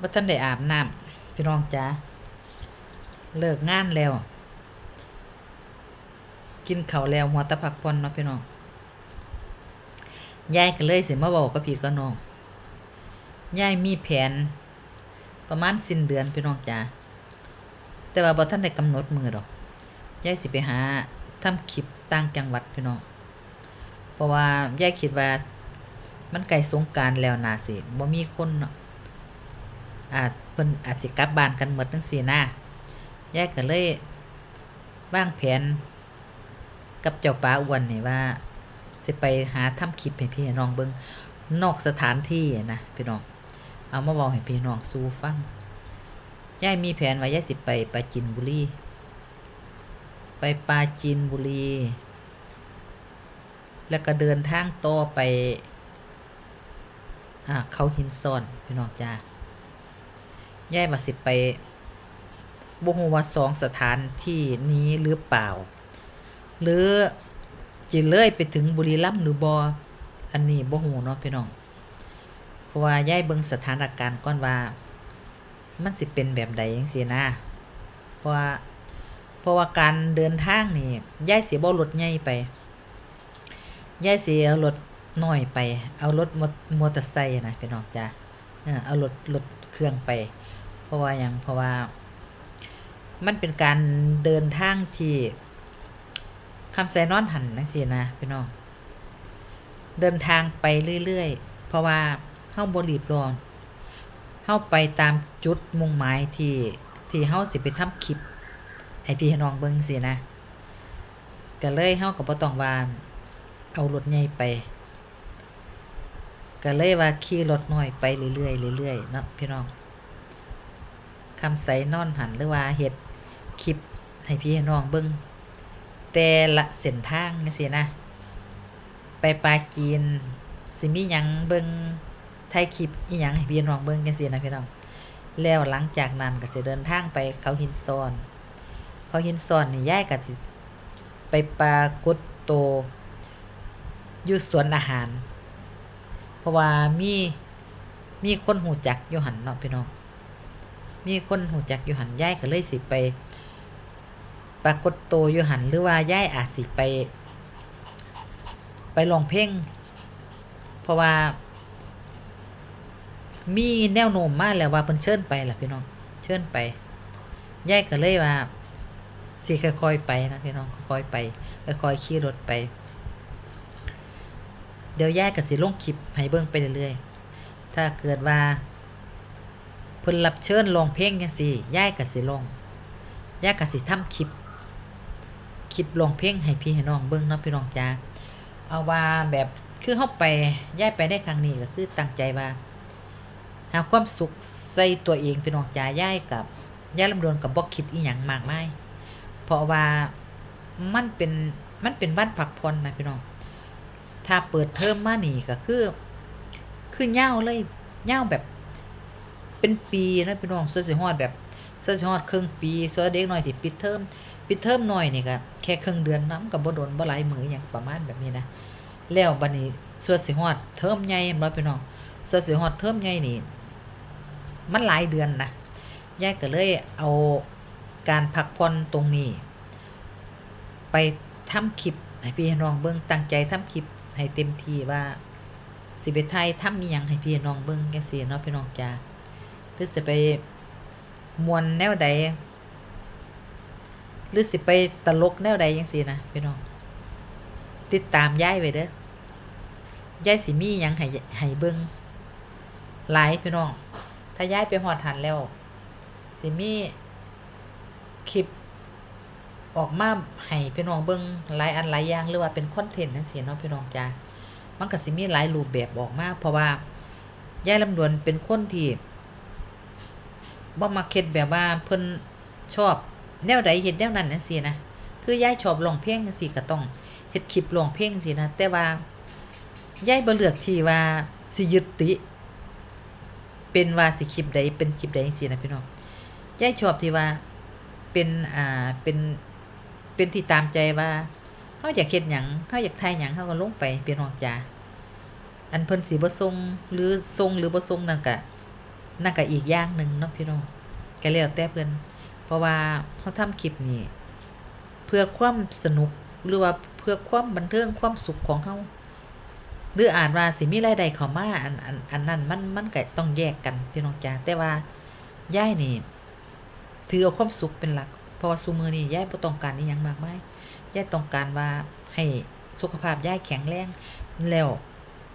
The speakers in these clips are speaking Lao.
ບໍ່ທັນໄດ້ອາບນ້ຳ ພີ່ນ້ອງຈ໋າ ເລີກງານແລ້ວ ກິນເຂົ້າແລ້ວ ຫົວແຕ່ພັກຜ່ອນເນາະພີ່ນ້ອງ. ຍາຍກໍເລີຍຊິມາເວົ້າກັບພີ່ກັບນ້ອງ. ຍາຍມີແຜນປະມານສິ້ນເດືອນ ພີ່ນ້ອງຈ໋າ ແຕ່ວ່າບໍ່ທັນໄດ້ກຳນົດມື້ດອກ. ຍາຍຊິໄປຫາທຳຄລິບຕ່າງຈັງຫວັດ ພີ່ນ້ອງ. ເພາະວ່າຍາຍຄິດວ່າມັນໃກ້ສົງການແລ້ວ ໜ້າຊິບໍ່ມີຄົນເນາະ ອາດ ເພິ່ນອາດຊິກັບບ້ານກັນໝົດຈັ່ງຊີ້ນະ. ຍາຍກໍເລີຍວາງແຜນກັບເຈົ້າປາອ້ວນນີ້ວ່າ ຊິໄປຫາທຳຄລິບໃຫ້ພີ່ໃຫ້ນ້ອງເບິ່ງນອກສະຖານທີ່ນະ ພີ່ນ້ອງ. ເອົາມາເວົ້າໃຫ້ພີ່ນ້ອງສູ່ຟັງ. ຍາຍມີແຜນວ່າຍາຍຊິໄປປາຈີນບູລີ ໄປປາຈີນບູລີ ແລ້ວກໍເດີນທາງຕໍ່ໄປ ອາ ເຂົາຫີນຊ້ອນ ພີ່ນ້ອງຈ໋າ. ຍາຍວ່າຊິໄປ ບໍ່ຮູ້ວ່າສອງສະຖານທີ່ນີ້ຫຼືເປົ່າ ຫຼືຊິເລີຍໄປເຖິງບຸລີລຳຫຼືບໍ່ ອັນນີ້ບໍ່ຮູ້ເນາະ ພີ່ນ້ອງ. ເພາະວ່າຍາຍເບິ່ງສະຖານະການກ່ອນວ່າມັນຊິເປັນແບບໃດຈັ່ງຊີ້ນະ. ເພາະວ່າ ເພາະວ່າການເດີນທາງນີ້ ຍາຍຊິບໍ່ເອົາລົດໃຫຍ່ໄປ ຍາຍຊິເອົາລົດນ້ອຍໄປ ເອົາລົດມໍ ມໍເຕີໄຊນະ ພີ່ນ້ອງຈ໋າ. ເອີ ເອົາລົດ ລົດເຄື່ອງໄປ. ເພາະວ່າຫຍັງ? ເພາະວ່າມັນເປັນການເດີນທາງທີ່ ຄຳໃສນອນຫັ້ນຈັ່ງຊີ້ນະ ພີ່ນ້ອງ. ເດີນທາງໄປເລື້ອຍໆ ເພາະວ່າເຮົາບໍ່ລີບຮ້ອນ ເຮົາໄປຕາມຈຸດມຸ່ງໝາຍທີ່ ທີ່ເຮົາຊິໄປທຳຄລິບໃຫ້ພີ່ໃຫ້ນ້ອງເບິ່ງຊີ້ນະ. ກໍເລີຍເຮົາກໍບໍ່ຕ້ອງວ່າເອົາລົດໃຫຍ່ໄປ ກໍເລີຍວ່າຂີ່ລົດນ້ອຍໄປເລື້ອຍໆ ເລື້ອຍໆ ເນາະ ພີ່ນ້ອງ. ຄຳໃສນອນຫັ້ນ ຫຼືວ່າເຮັດຄລິບໃຫ້ພີ່ໃຫ້ນ້ອງເບິ່ງແຕ່ລະເສັ້ນທາງຈັ່ງຊີ້ນະ. ໄປປາຈີນຊິມີຫຍັງເບິ່ງ ຖ່າຍຄລິບອີ່ຫຍັງໃຫ້ພີ່ໃຫ້ນ້ອງເບິ່ງຈັ່ງຊີ້ນະ ພີ່ນ້ອງ. ແລ້ວຫຼັງຈາກນັ້ນກໍຊິເດີນທາງໄປເຂົາຫີນຊ້ອນ. ເຂົາຫີນຊ້ອນນີ້ ຍາຍກໍຊິໄປປາກົດໂຕຢູ່ສວນອາຫານ ເພາະວ່າມີ ມີຄົນຮູ້ຈັກຢູ່ຫັ້ນເນາະ ພີ່ນ້ອງ ມີຄົນຮູ້ຈັກຢູ່ຫັ້ນ. ຍາຍກໍເລີຍຊິໄປປາກົດໂຕຢູ່ຫັ້ນ ຫຼືວ່າຍາຍອາດຊິໄປ ໄປຮ້ອງເພງ ເພາະວ່າມີແນວໂນ້ມມາແລ້ວວ່າເພິ່ນເຊີນໄປລະ ພີ່ນ້ອງ ເຊີນໄປ. ຍາຍກໍເລີຍວ່າຊິຄ່ອຍໆໄປນະ ພີ່ນ້ອງ ຄ່ອຍໆໄປ ຄ່ອຍໆຂີ່ລົດໄປ. ດຽວຍາຍກໍຊິລົງຄລິບໃຫ້ເບິ່ງໄປເລື້ອຍໆ. ຖ້າເກີດວ່າເພິ່ນຮັບເຊີນຮ້ອງເພງຈັ່ງຊີ້ ຍາຍກໍຊິຮ້ອງ ຍາຍກໍຊິທຳຄລິບ ຄລິບຮ້ອງເພງໃຫ້ພີ່ໃຫ້ນ້ອງເບິ່ງເນາະ ພີ່ນ້ອງຈ໋າ. ເອົາວ່າແບບຄືເຮົາໄປ ຍາຍໄປໃນຄັ້ງນີ້ກໍຄືຕັ້ງໃຈວ່າຫາຄວາມສຸກໃສ່ຕົວເອງ ພີ່ນ້ອງຈ໋າ. ຍາຍກັບ ຍາຍລຳດວນກໍບໍ່ຄິດອີ່ຫຍັງມາກມາຍ ເພາະວ່າມັນເປັນ ມັນເປັນວັນພັກຜ່ອນນະ ພີ່ນ້ອງ. ຖ້າເປີດເທີມມານີ້ກໍຄື ຄືຍາວເລີຍ ຍາວແບບເປັນປີນະ ພີ່ນ້ອງ. ສ່ວນຊິຮອດແບບ ສ່ວນຊິຮອດເຄິ່ງປີ ສ່ວນເດັກນ້ອຍທີ່ປິດເທີມ ປິດເທີມໜ້ອຍນີ້ກໍແຄ່ເຄິ່ງເດືອນນະ ມັນກໍບໍ່ດົນ ບໍ່ຫຼາຍມື້ຫຍັງ ປະມານແບບນີ້ນະ. ແລ້ວບັດນີ້ສ່ວນຊິຮອດເທີມໃຫຍ່ແມ່ນບໍ່ ພີ່ນ້ອງ? ສ່ວນຊິຮອດເທີມໃຫຍ່ນີ້ ມັນຫຼາຍເດືອນນະ. ຍາຍກໍເລີຍເອົາການພັກຜ່ອນຕົງນີ້ ໄປທຳຄລິບໃຫ້ພີ່ໃຫ້ນ້ອງເບິ່ງ ຕັ້ງໃຈທຳຄລິບໃຫ້ເຕັມທີ່ວ່າ ຊິໄປຖ່າຍທຳອີ່ຫຍັງໃຫ້ພີ່ໃຫ້ນ້ອງເບິ່ງຈັ່ງຊີ້ເນາະ ພີ່ນ້ອງຈ໋າ. ຫຼືຊິໄປມ່ວນແນວໃດ ຫຼືຊິໄປຕະຫຼົກແນວໃດຈັ່ງຊີ້ນະ ພີ່ນ້ອງ ຕິດຕາມຍາຍໄວ້ເດີ້. ຍາຍຊິມີຫຍັງໃຫ້ ໃຫ້ເບິ່ງຫຼາຍ ພີ່ນ້ອງ. ຖ້າຍາຍໄປຮອດຫັ້ນແລ້ວ ຊິມີຄລິບອອກມາໃຫ້ພີ່ນ້ອງເບິ່ງຫຼາຍອັນຫຼາຍຢ່າງ ຫຼືວ່າເປັນຄອນເທັນຈັ່ງຊີ້ເນາະ ພີ່ນ້ອງຈ໋າ. ມັນກໍຊິມີຫຼາຍຮູບແບບອອກມາ ເພາະວ່າຍາຍລຳດວນເປັນຄົນທີ່ບໍ່ມັກເຮັດແບບວ່າເພິ່ນ ຊອບແນວໃດເຮັດແນວນັ້ນຈັ່ງຊີ້ນະ. ຄືຍາຍຊອບຮ້ອງເພງຈັ່ງຊີ້ ກໍຕ້ອງເຮັດຄລິບຮ້ອງເພງຈັ່ງຊີ້ນະ. ແຕ່ວ່າຍາຍບໍ່ເລືອກທີ່ວ່າຊິຍຶດຕິເປັນວ່າຊິຄລິບໃດເປັນຄລິບໃດຈັ່ງຊີ້ນະ ພີ່ນ້ອງ. ຍາຍຊອບທີ່ວ່າເປັນ ອ່າ ເປັນ ເປັນທີ່ຕາມໃຈວ່າເຮົາຢາກເຮັດຫຍັງ ເຮົາຢາກຖ່າຍຫຍັງ ເຮົາກໍລົງໄປ ພີ່ນ້ອງຈ໋າ. ອັນເພິ່ນຊິບໍ່ສົ່ງ ຫຼືສົ່ງ ຫຼືບໍ່ສົ່ງນັ້ນກະ ນັ້ນກໍອີກຢ່າງໜຶ່ງເນາະພີ່ນ້ອງ ກໍແລ້ວແຕ່ເພິ່ນ ເພາະວ່າເຮົາທຳຄລິບນີ້ເພື່ອຄວາມສະໜຸກ ຫຼືວ່າເພື່ອຄວາມບັນເທີງ ຄວາມສຸກຂອງເຮົາ ຫຼືອາດວ່າຊິມີລາຍໄດ້ເຂົ້າມາ ອັນ ອັນ ອັນນັ້ນມັນ ມັນກໍຕ້ອງແຍກກັນພີ່ນ້ອງຈ໋າ. ແຕ່ວ່າຍາຍນີ້ ຖືເອົາຄວາມສຸກເປັນຫຼັກ ເພາະວ່າຊຸມື້ນີ້ຍາຍບໍ່ຕ້ອງການອີ່ຫຍັງມາກມາຍ ຍາຍຕ້ອງການວ່າໃຫ້ສຸຂະພາບຍາຍແຂງແຮງ ແລ້ວ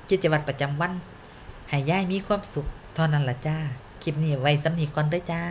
ກິດຈະວັດປະຈຳວັນໃຫ້ຍາຍມີຄວາມສຸກເທົ່ານັ້ນລະຈ້າ. ຄລິບນີ້ໄວ້ສ່ຳນີ້ກ່ອນເດີຈ້າ.